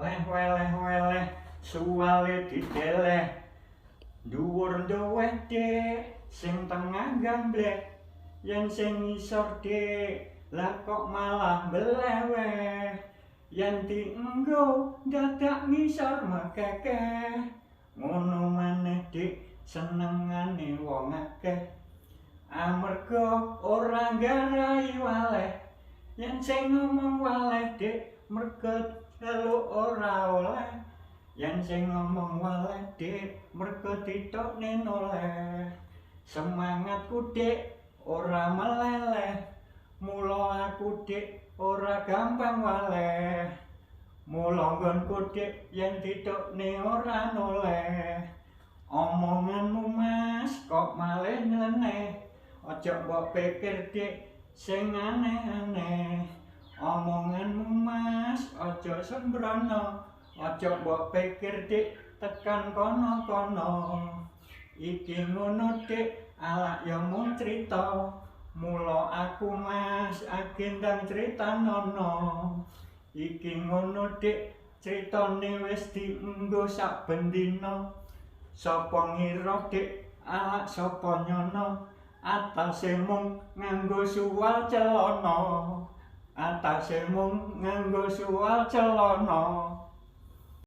Leh weleh weleh suwale dideleh. Dhuwur nduweh dik, sing tengah gambleh. Yen sing ngisor dik, lah kok malah mbleweh. Yen dienggo dadak ngisor mekekeh. Ngono maneh dik senengane wong akeh. Amarga ora nggarai waleh. Yen sing ngomong waleh dik, merga njaluk ora oleh. Yen sing ngomong waleh dik, merga ditokne noleh. Semangatku dik ora meleleh. Mula aku dik ora gampang waleh. Mula nggonku dik yen ditokne ora noleh. Omonganmu mas kok malih nyeleneh. Aja mbok pikir dik sing aneh-aneh. Omonganmu mas aja sembrono. Aja mbok pikir dik tekan kono-kono. Iki ngono dik alak ya mung crita. Mula aku mas agendang critanono. Iki ngono dik critane wis dienggo saben dina. Sapa ngira dik alak sapa nyono. Atase mung nganggo suwal celana. Atase mung nganggo suwal celana.